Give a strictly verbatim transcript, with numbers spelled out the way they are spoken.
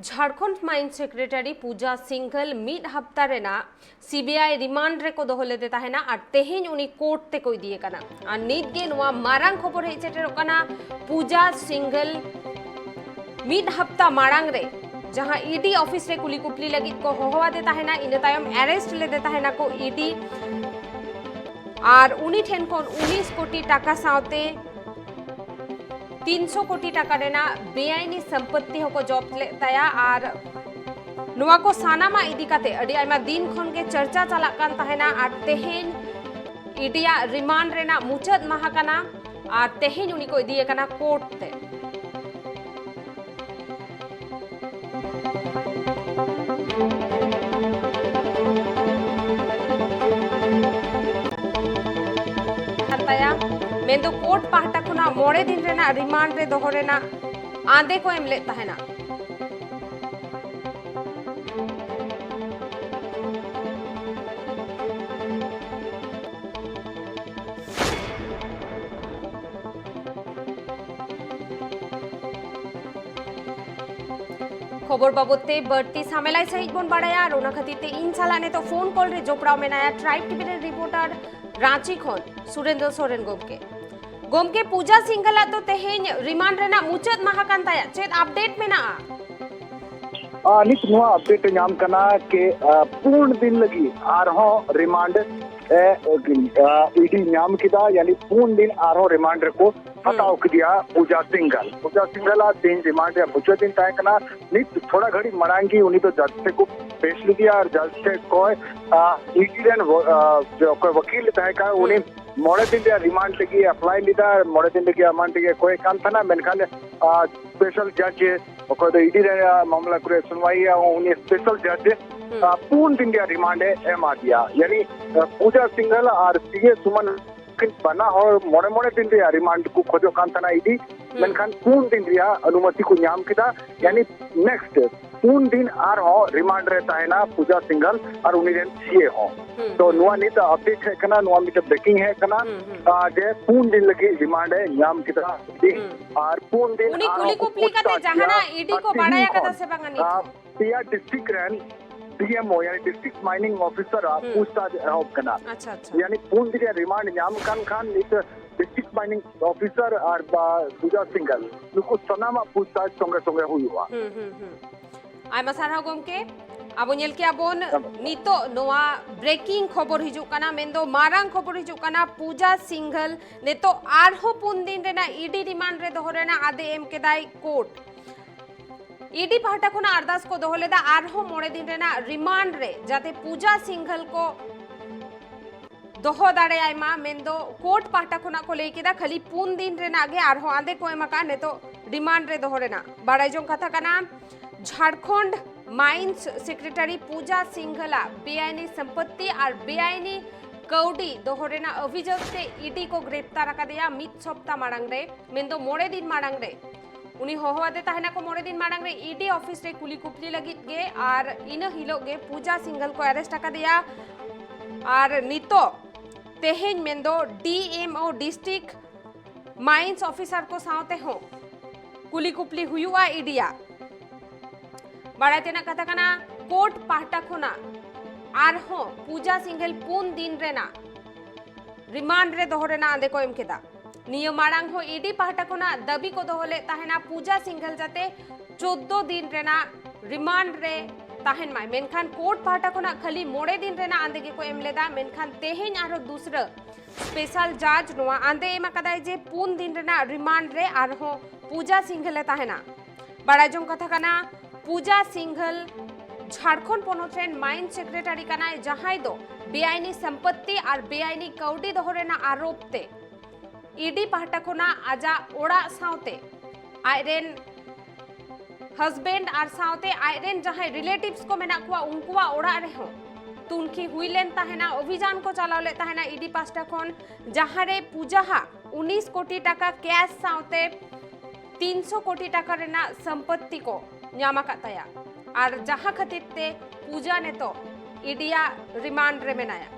Jharkhand ᱢᱟᱭᱤᱱ secretary ᱯᱩᱡᱟ ᱥᱤᱝᱜᱷᱚᱞ ᱢᱤᱫ ᱦᱟᱯᱛᱟ ᱨᱮᱱᱟᱜ ᱥᱤᱵᱤᱟᱭ ᱨᱤᱢᱟᱱᱰ ᱨᱮᱠᱚ ᱫᱚᱦᱚ ᱞᱮᱫᱮ ᱛᱟᱦᱮᱱᱟ ᱟᱨ ᱛᱮᱦᱮᱧ ᱩᱱᱤ ᱠᱳᱨᱴ ᱛᱮᱠᱚ ᱤᱫᱤᱭᱮ ᱠᱟᱱᱟ᱾ ᱟᱨ ᱱᱤᱛ ᱜᱮ ᱱᱚᱣᱟ ᱢᱟᱨᱟᱝ ᱠᱷᱚᱵᱚᱨ ᱦᱮᱡ ᱥᱮᱴᱮᱨᱚᱜ ᱠᱟᱱᱟ᱾ ᱯᱩᱡᱟ ᱥᱤᱝᱜᱷᱚᱞ ᱢᱤᱫ ᱦᱟᱯᱛᱟ ᱢᱟᱲᱟᱝ ᱨᱮ ᱡᱟᱦᱟᱸ ᱤᱰᱤ ᱚᱯᱷᱤᱥ ᱨᱮ ᱠᱩᱞᱤ ᱠᱩᱯᱞᱤ ᱞᱟᱹᱜᱤᱫ ᱠᱚ ᱦᱚᱦᱚ ᱟᱫᱮ ᱛᱟᱦᱮᱱᱟ, ᱤᱱᱟᱹ ᱛᱟᱭᱚᱢ ᱟᱨᱮᱥᱴ ᱞᱮᱫᱮ ᱛᱟᱦᱮᱱᱟᱠᱚ ᱤᱰᱤ᱾ ᱟᱨ ᱩᱱᱤ ᱴᱷᱮᱱ ᱠᱷᱚᱱ ᱩᱱᱤᱥ ᱠᱳᱴᱤ ᱴᱟᱠᱟ ᱥᱟᱶᱛᱮ ᱛᱤᱱᱥᱚ ᱠᱳᱴᱤ ᱴᱟᱠᱟ ᱨᱮᱱᱟᱜ ᱵᱮᱟᱭᱤᱱᱤ ᱥᱚᱢᱯᱚᱛᱛᱤ ᱦᱚᱸᱠᱚ ᱡᱚᱵᱛ ᱞᱮᱫ ᱛᱟᱭᱟ᱾ ᱟᱨ ᱱᱚᱣᱟ ᱠᱚ ᱥᱟᱱᱟᱢᱟᱜ ᱤᱫᱤ ᱠᱟᱛᱮ ᱟᱹᱰᱤ ᱟᱭᱢᱟ ᱫᱤᱱ ᱠᱷᱚᱱ ᱜᱮ ᱪᱟᱨᱪᱟ ᱪᱟᱞᱟᱜ ᱠᱟᱱ ᱛᱟᱦᱮᱱᱟ᱾ ᱟᱨ ᱛᱮᱦᱮᱧ ᱤᱰᱤᱭᱟᱜ ᱨᱤᱢᱟᱱᱰ ᱨᱮᱱᱟᱜ ᱢᱩᱪᱟᱹᱫ ᱢᱟᱦᱟ ᱠᱟᱱᱟ᱾ ᱟᱨ ᱛᱮᱦᱮᱧ ᱩᱱᱤ ᱠᱚ ᱤᱫᱤᱭᱮ ᱠᱟᱱᱟ ᱠᱳᱨᱴ ᱛᱮ᱾ ᱠᱟᱱ ᱛᱟᱭᱟ, ᱢᱮᱱᱫᱚ ᱠᱳᱨᱴ ᱯᱟᱦᱴᱟ ᱠᱷᱚᱱᱟᱜ ᱢᱚᱬᱮ ᱫᱤᱱ ᱨᱮᱱᱟᱜ ᱨᱤᱢᱟᱱᱰ ᱨᱮ ᱫᱚᱦᱚ ᱨᱮᱱᱟᱜ ᱟᱸᱫᱮ ᱠᱚ ᱮᱢ ᱞᱮᱫ ᱛᱟᱦᱮᱱᱟ᱾ ᱠᱷᱚᱵᱚᱨ ᱵᱟᱵᱚᱫ ᱛᱮ ᱵᱟᱹᱲᱛᱤ ᱥᱟᱢᱮᱞᱟᱭ ᱥᱟᱹᱦᱤᱡ ᱵᱚᱱ ᱵᱟᱲᱟᱭᱟ ᱟᱨ ᱚᱱᱟ ᱠᱷᱟᱹᱛᱤᱨ ᱛᱮ ᱤᱧ ᱥᱟᱞᱟᱜ ᱱᱤᱛᱚᱜ ᱯᱷᱳᱱ ᱠᱚᱞ ᱨᱮ ᱡᱚᱯᱲᱟᱣ ᱢᱮᱱᱟᱭᱟ ᱴᱨᱟᱭᱤᱵᱽ ᱴᱤᱵᱷᱤ ᱨᱮᱱ ᱨᱤᱯᱳᱨᱴᱟᱨ ᱨᱟᱸᱪᱤ ᱠᱷᱚᱱ ᱥᱩᱨᱮᱱᱫᱨᱚ ᱥᱚᱨᱮᱱ ᱜᱚᱢᱠᱮ᱾ ᱜᱚᱢᱠᱮ, ᱯᱩᱡᱟ ᱥᱤᱝᱜᱷᱚᱞᱟᱜ ᱫᱚ ᱛᱮᱦᱮᱧ ᱨᱤᱢᱟᱱᱰ ᱨᱮᱱᱟᱜ ᱢᱩᱪᱟᱹᱫ ᱢᱟᱦᱟ ᱠᱟᱱ ᱛᱟᱭᱟ, ᱪᱮᱫ ᱟᱯᱰᱮᱴ ᱢᱮᱱᱟᱜᱼᱟ? ᱟᱨ ᱱᱤᱛ ᱱᱚᱣᱟ ᱟᱯᱰᱮᱴ ᱧᱟᱢ ᱠᱟᱱᱟ ᱠᱤ, ᱟ, ᱯᱩᱱ ᱫᱤᱱ ᱞᱟᱹᱜᱤᱫ ᱟᱨᱦᱚᱸ ᱨᱤᱢᱟᱱᱰ ᱮ, ᱟ, ᱤᱰᱤ ᱧᱟᱢ ᱠᱮᱫᱟ, ᱭᱟᱱᱤ ᱯᱩᱱ ᱫᱤᱱ ᱟᱨᱦᱚᱸ ᱨᱤᱢᱟᱱᱰ ᱨᱮᱠᱚ ᱦᱟᱛᱟᱣ ᱠᱮᱫᱮᱭᱟ ᱯᱩᱡᱟ ᱥᱤᱝᱜᱷᱚᱞ᱾ ᱯᱩᱡᱟ ᱥᱤᱝᱜᱷᱚᱞ ᱟᱜ ᱛᱮᱦᱮᱧ ᱨᱤᱢᱟᱱᱰ ᱨᱮᱭᱟᱜ ᱢᱩᱪᱟᱹᱫ ᱫᱤᱱ ᱛᱟᱦᱮᱸ ᱠᱟᱱᱟ᱾ ᱱᱤᱛ ᱛᱷᱚᱲᱟ ᱜᱷᱟᱹᱲᱤᱡ ᱢᱟᱲᱟᱝ ᱜᱮ ᱩᱱᱤ ᱫᱚ ᱡᱟᱡᱽ ᱴᱷᱮᱱ ᱠᱚ ᱯᱮᱥ ᱞᱮᱫᱮᱭᱟ ᱟᱨ ᱡᱟᱡᱽ ᱴᱷᱮᱱ ᱠᱷᱚᱱ, ᱟ, ᱤᱰᱤ ᱨᱮᱱ ᱣᱟ-, ᱟ, ᱡᱮ ᱚᱠᱚᱭ ᱣᱟᱹᱠᱤᱞ ᱮ ᱛᱟᱦᱮᱸ ᱠᱟᱱᱟ, ᱩᱱᱤ ᱢᱚᱬᱮ ᱫᱤᱱ ᱨᱮᱭᱟᱜ ᱨᱤᱢᱟᱱᱰ ᱞᱟᱹᱜᱤᱫ ᱮᱯᱞᱟᱭ ᱞᱮᱫᱟ, ᱢᱚᱬᱮ ᱫᱤᱱ ᱞᱟᱹᱜᱤᱫ ᱨᱤᱢᱟᱱᱰ ᱞᱟᱹᱜᱤᱫ ᱠᱚᱭᱮ ᱠᱟᱱ ᱛᱟᱦᱮᱱᱟ, ᱢᱮᱱᱠᱷᱟᱱ, ᱟ, ᱥᱯᱮᱥᱟᱞ ᱡᱟᱡᱽ ᱚᱠᱚᱭ ᱫᱚ ᱤᱰᱤ ᱨᱮᱭᱟᱜ ᱢᱟᱢᱞᱟ ᱠᱚᱨᱮ ᱥᱩᱱᱣᱟᱭᱟ, ᱩᱱᱤ ᱥᱯᱮᱥᱟᱞ ᱡᱟᱡᱽ, ᱟ, ᱯᱩᱱ ᱫᱤᱱ ᱨᱮᱭᱟᱜ ᱨᱤᱢᱟᱱᱰ ᱮ ᱮᱢᱟ ᱫᱮᱭᱟ᱾ ᱭᱟᱱᱤ, ᱟ, ᱯᱩᱡᱟ ᱥᱤᱝᱜᱷᱚᱞ ᱟᱨ ᱥᱤ ᱮ ᱥᱩᱢᱟᱱ ᱩᱱᱠᱤᱱ ᱵᱟᱱᱟ ᱦᱚᱲ ᱢᱚᱬᱮ ᱢᱚᱬᱮ ᱫᱤᱱ ᱨᱮᱭᱟᱜ ᱨᱤᱢᱟᱱᱰ ᱠᱚ ᱠᱷᱚᱡᱚᱜ ᱠᱟᱱ ᱛᱟᱦᱮᱱᱟ ᱤᱰᱤ, ᱢᱮᱱᱠᱷᱟᱱ ᱯᱩᱱ ᱫᱤᱱ ᱨᱮᱭᱟᱜ ᱚᱱᱩᱢᱚᱛᱤ ᱠᱚ ᱧᱟᱢ ᱠᱮᱫᱟ᱾ ᱭᱟᱱᱤ ᱱᱮᱠᱥᱴ ᱯᱩᱱ ᱫᱤᱱ ᱟᱨᱦᱚᱸ ᱨᱤᱢᱟᱱᱰ ᱨᱮ ᱛᱟᱦᱮᱱᱟ ᱯᱩᱡᱟ ᱥᱤᱝᱜᱷᱟᱞ ᱟᱨ ᱩᱱᱤ ᱨᱮᱱ ᱥᱤ ᱮ ᱦᱚᱸ᱾ ᱛᱚ ᱱᱚᱣᱟ ᱱᱤᱛ ᱟᱯᱰᱮᱴ ᱦᱮᱡ ᱠᱟᱱᱟ, ᱱᱚᱣᱟ ᱢᱤᱫᱴᱮᱱ ᱵᱨᱮᱠᱤᱝ ᱦᱮᱡ ᱠᱟᱱᱟ᱾ ᱟᱨ ᱡᱮ ᱯᱩᱱ ᱫᱤᱱ ᱞᱟᱹᱜᱤᱫ ᱨᱤᱢᱟᱱᱰ ᱮ ᱧᱟᱢ ᱠᱮᱫᱟ ᱤ ᱰᱤ᱾ ᱟᱨ ᱯᱩᱱ ᱫᱤᱱ ᱩᱱᱤ ᱟᱨᱦᱚᱸ ᱠᱩᱞᱤ ᱠᱚ ᱠᱩᱯᱞᱤ ᱠᱟᱛᱮ ᱯᱩᱪᱷᱛᱟᱪᱷ ᱡᱟᱦᱟᱱᱟᱜ ᱜᱮᱭᱟ᱾ ᱤ ᱰᱤ ᱟᱨ ᱠᱚ ᱛᱤᱦᱤᱧ ᱵᱟᱲᱟᱭ ᱟᱠᱟᱫᱟ ᱠᱷᱚᱱ, ᱥᱮ ᱵᱟᱝᱟ ᱱᱤᱛ ᱟᱨ ᱦᱚᱸ? ᱯᱮᱭᱟ ᱰᱤᱥᱴᱨᱤᱠᱴ ᱨᱮᱱ ᱰᱤ ᱮᱢ ᱳ, ᱭᱟᱱᱤ ᱰᱤᱥᱴᱨᱤᱠᱴ ᱢᱟᱭᱱᱤᱝ ᱚᱯᱷᱤᱥᱟᱨ ᱟᱜ ᱯᱩᱪᱷᱛᱟᱪᱷ ᱮᱦᱚᱵ ᱠᱟᱱᱟ᱾ ᱟᱪᱪᱷᱟ, ᱟᱪᱪᱷᱟ᱾ ᱭᱟᱱᱤ ᱯᱩᱱ ᱫᱤᱱ ᱨᱮᱭᱟᱜ ᱨᱤᱢᱟᱱᱰ ᱧᱟᱢ ᱠᱟᱱ ᱠᱷᱟᱱ ᱱᱤᱛ ᱰᱤᱥᱴᱨᱤᱠᱴ ᱢᱟᱭᱱᱤᱝ ᱚᱯᱷᱤᱥᱟᱨ ᱟᱨ ᱵᱟ ᱯᱩᱡᱟ ᱥᱤᱝᱜᱷᱟᱞ, ᱱᱩᱠᱩ ᱥᱟᱱᱟᱢᱟᱜ ᱯᱩᱪᱷᱛᱟᱪᱷ ᱥᱚᱸᱜᱮ ᱥᱚᱸᱜᱮ ᱦᱩᱭᱩᱜᱼᱟ᱾ ᱦᱩᱸ, ᱦᱩᱸ, ᱦᱩᱸ᱾ ᱟᱭᱢᱟ ᱥᱟᱨᱦᱟᱣ ᱜᱚᱢᱠᱮ᱾ ᱟᱵᱚ ᱧᱮᱞ ᱠᱮᱜᱼᱟ ᱵᱚᱱ ᱱᱤᱛᱚᱜ ᱱᱚᱣᱟ ᱵᱨᱮᱠᱤᱝ ᱠᱷᱚᱵᱚᱨ ᱦᱤᱡᱩᱜ ᱠᱟᱱᱟ, ᱢᱮᱱᱫᱚ ᱢᱟᱨᱟᱝ ᱠᱷᱚᱵᱚᱨ ᱦᱤᱡᱩᱜ ᱠᱟᱱᱟ, ᱯᱩᱡᱟ ᱥᱤᱝᱜᱷᱟᱞ ᱱᱤᱛᱚᱜ ᱟᱨᱦᱚᱸ ᱯᱩᱱ ᱫᱤᱱ ᱨᱮᱱᱟᱜ ᱤ ᱰᱤ ᱨᱤᱢᱟᱱᱰ ᱨᱮ ᱫᱚᱦᱚ ᱨᱮᱱᱟᱜ ᱟᱫᱮ ᱮᱢ ᱠᱮᱫᱟᱭ ᱠᱳᱨᱴ᱾ ᱤ ᱰᱤ ᱯᱟᱦᱴᱟ ᱠᱷᱚᱱᱟᱜ ᱟᱨᱫᱟᱥ ᱠᱚ ᱫᱚᱦᱚ ᱞᱮᱫᱟ ᱟᱨᱦᱚᱸ ᱢᱚᱬᱮ ᱫᱤᱱ ᱨᱮᱱᱟᱜ ᱨᱤᱢᱟᱱᱰ ᱨᱮ, ᱡᱟᱛᱮ ᱯᱩᱡᱟ ᱥᱤᱝᱜᱷᱟᱞ ᱠᱚ ᱫᱚᱦᱚ ᱫᱟᱲᱮᱭᱟᱭ ᱢᱟ, ᱢᱮᱱᱫᱚ ᱠᱳᱨᱴ ᱯᱟᱦᱴᱟ ᱠᱷᱚᱱᱟᱜ ᱠᱚ ᱞᱟᱹᱭ ᱠᱮᱫᱟ ᱠᱷᱟᱹᱞᱤ ᱯᱩᱱ ᱫᱤᱱ ᱨᱮᱱᱟᱜ ᱜᱮ ᱟᱨᱦᱚᱸ ᱟᱸᱫᱮ ᱠᱚ ᱮᱢ ᱟᱠᱟᱫ ᱱᱤᱛᱚᱜ ᱨᱤᱢᱟᱱᱰ ᱨᱮ ᱫᱚᱦᱚ ᱨᱮᱱᱟᱜ᱾ ᱵᱟᱲᱟᱭ ᱡᱚᱝ ᱠᱟᱛᱷᱟ ᱠᱟᱱᱟ, ᱡᱷᱟᱲᱠᱷᱚᱸᱰ ᱢᱟᱭᱤᱱᱥ ᱥᱮᱠᱨᱮᱴᱟᱨᱤ ᱯᱩᱡᱟ ᱥᱤᱝᱜᱷᱟᱞᱟᱜ ᱵᱮᱟᱭᱤᱱᱤ ᱥᱚᱢᱯᱚᱛᱛᱤ ᱟᱨ ᱵᱮᱟᱭᱤᱱᱤ ᱠᱟᱹᱣᱰᱤ ᱫᱚᱦᱚ ᱨᱮᱱᱟᱜ ᱚᱵᱷᱤᱡᱳᱜᱽ ᱛᱮ ᱤ ᱰᱤ ᱠᱚ ᱜᱨᱮᱯᱛᱟᱨ ᱟᱠᱟᱫᱮᱭᱟ ᱢᱤᱫ ᱥᱚᱯᱛᱟ ᱢᱟᱲᱟᱝ ᱨᱮ, ᱢᱮᱱᱫᱚ ᱢᱚᱬᱮ ᱫᱤᱱ ᱢᱟᱲᱟᱝ ᱨᱮ᱾ ᱩᱱᱤ ᱦᱚᱦᱚ ᱟᱫᱮ ᱛᱟᱦᱮᱱᱟᱠᱚ ᱢᱚᱬᱮ ᱫᱤᱱ ᱢᱟᱲᱟᱝ ᱨᱮ ᱤ ᱰᱤ ᱚᱯᱷᱤᱥ ᱨᱮ ᱠᱩᱞᱤ ᱠᱩᱯᱞᱤ ᱞᱟᱹᱜᱤᱫ ᱜᱮ, ᱟᱨ ᱤᱱᱟᱹ ᱦᱤᱞᱳᱜ ᱜᱮ ᱯᱩᱡᱟ ᱥᱤᱝᱜᱷᱟᱞ ᱠᱚ ᱟᱨᱮᱥᱴ ᱟᱠᱟᱫᱮᱭᱟ᱾ ᱟᱨ ᱱᱤᱛᱚᱜ ᱛᱮᱦᱮᱧ ᱢᱮᱱᱫᱚ ᱰᱤ ᱮᱢ ᱳ ᱰᱤᱥᱴᱨᱤᱠᱴ ᱢᱟᱭᱤᱱᱥ ᱚᱯᱷᱤᱥᱟᱨ ᱠᱚ ᱥᱟᱶᱛᱮ ᱦᱚᱸ ᱠᱩᱞᱤ ᱠᱩᱯᱞᱤ ᱦᱩᱭᱩᱜᱼᱟ ᱤ ᱰᱤ ᱟᱜ᱾ ᱵᱟᱲᱟᱭ ᱛᱮᱱᱟᱜ ᱠᱟᱛᱷᱟ ᱠᱟᱱᱟ, ᱠᱳᱨᱴ ᱯᱟᱦᱴᱟ ᱠᱷᱚᱱᱟᱜ ᱟᱨᱦᱚᱸ ᱯᱩᱡᱟ ᱥᱤᱝᱜᱷᱮᱞ ᱯᱩᱱ ᱫᱤᱱ ᱨᱮᱱᱟᱜ ᱨᱤᱢᱟᱱᱰ ᱨᱮ ᱫᱚᱦᱚ ᱨᱮᱱᱟᱜ ᱟᱸᱫᱮ ᱠᱚ ᱮᱢ ᱠᱮᱫᱟ᱾ ᱱᱤᱭᱟᱹ ᱢᱟᱲᱟᱝ ᱦᱚᱸ ᱤ ᱰᱤ ᱯᱟᱦᱴᱟ ᱠᱷᱚᱱᱟᱜ ᱫᱟᱹᱵᱤ ᱠᱚ ᱫᱚᱦᱚ ᱞᱮᱫ ᱛᱟᱦᱮᱱᱟ ᱯᱩᱡᱟ ᱥᱤᱝᱜᱷᱮᱞ ᱡᱟᱛᱮ ᱪᱳᱫᱽᱫᱳ ᱫᱤᱱ ᱨᱮᱱᱟᱜ ᱨᱤᱢᱟᱱᱰ ᱨᱮ ᱛᱟᱦᱮᱱ ᱢᱟᱭ, ᱢᱮᱱᱠᱷᱟᱱ ᱠᱳᱨᱴ ᱯᱟᱦᱴᱟ ᱠᱷᱚᱱᱟᱜ ᱠᱷᱟᱹᱞᱤ ᱢᱚᱬᱮ ᱫᱤᱱ ᱨᱮᱱᱟᱜ ᱟᱸᱫᱮ ᱜᱮᱠᱚ ᱮᱢ ᱞᱮᱫᱟ᱾ ᱢᱮᱱᱠᱷᱟᱱ ᱛᱮᱦᱮᱧ ᱟᱨᱦᱚᱸ ᱫᱩᱥᱨᱟᱹ ᱥᱯᱮᱥᱟᱞ ᱡᱟᱡᱽ ᱱᱚᱣᱟ ᱟᱸᱫᱮ ᱮᱢ ᱟᱠᱟᱫᱟᱭ ᱡᱮ ᱯᱩᱱ ᱫᱤᱱ ᱨᱮᱱᱟᱜ ᱨᱤᱢᱟᱱᱰ ᱨᱮ ᱟᱨᱦᱚᱸ ᱯᱩᱡᱟ ᱥᱤᱝᱜᱷᱮᱞ ᱮ ᱛᱟᱦᱮᱱᱟ᱾ ᱵᱟᱲᱟᱭ ᱡᱚᱝ ᱠᱟᱛᱷᱟ ᱠᱟᱱᱟ, ᱯᱩᱡᱟ ᱥᱤᱝᱜᱷᱮᱞ ᱡᱷᱟᱲᱠᱷᱚᱸᱰ ᱯᱚᱱᱚᱛ ᱨᱮᱱ ᱢᱟᱭᱤᱱ ᱥᱮᱠᱨᱮᱴᱟᱨᱤ ᱠᱟᱱᱟᱭ, ᱡᱟᱦᱟᱸᱭ ᱫᱚ ᱵᱮᱟᱭᱤᱱᱤ ᱥᱚᱢᱯᱚᱛᱛᱤ ᱟᱨ ᱵᱮᱟᱭᱤᱱᱤ ᱠᱟᱹᱣᱰᱤ ᱫᱚᱦᱚ ᱨᱮᱱᱟᱜ ᱟᱨᱳᱯ ᱛᱮ ᱤ ᱰᱤ ᱯᱟᱦᱴᱟ ᱠᱷᱚᱱᱟᱜ ᱟᱡᱟᱜ ᱚᱲᱟᱜ ᱥᱟᱶᱛᱮ ᱟᱡᱨᱮᱱ ᱦᱟᱥᱵᱮᱱᱰ ᱟᱨ ᱥᱟᱶᱛᱮ ᱟᱡᱨᱮᱱ ᱡᱟᱦᱟᱸᱭ ᱨᱤᱞᱮᱴᱤᱵᱷᱥ ᱠᱚ ᱢᱮᱱᱟᱜ ᱠᱚᱣᱟ, ᱩᱱᱠᱩᱣᱟᱜ ᱚᱲᱟᱜ ᱨᱮᱦᱚᱸ ᱛᱩᱱᱠᱷᱤ ᱦᱩᱭ ᱞᱮᱱ ᱛᱟᱦᱮᱱᱟ, ᱚᱵᱷᱤᱡᱟᱱ ᱠᱚ ᱪᱟᱞᱟᱣ ᱞᱮᱫ ᱛᱟᱦᱮᱱᱟ ᱤ ᱰᱤ ᱯᱟᱦᱴᱟ ᱠᱷᱚᱱ, ᱡᱟᱦᱟᱸᱨᱮ ᱯᱩᱡᱟᱦᱟᱜ ᱩᱱᱤᱥ ᱠᱳᱴᱤ ᱴᱟᱠᱟ ᱠᱮᱥ ᱥᱟᱶᱛᱮ ᱛᱤᱱᱥᱚ ᱠᱳᱴᱤ ᱴᱟᱠᱟ ᱨᱮᱱᱟᱜ ᱥᱚᱢᱯᱚᱛᱛᱤ ᱠᱚ ᱧᱟᱢ ᱟᱠᱟᱫ ᱛᱟᱭᱟ᱾ ᱟᱨ ᱡᱟᱦᱟᱸ ᱠᱷᱟᱹᱛᱤᱨ ᱛᱮ ᱯᱩᱡᱟ ᱱᱤᱛᱚᱜ ᱤᱰᱤᱭᱟᱜ ᱨᱤᱢᱟᱱᱰ ᱨᱮ ᱢᱮᱱᱟᱭᱟ᱾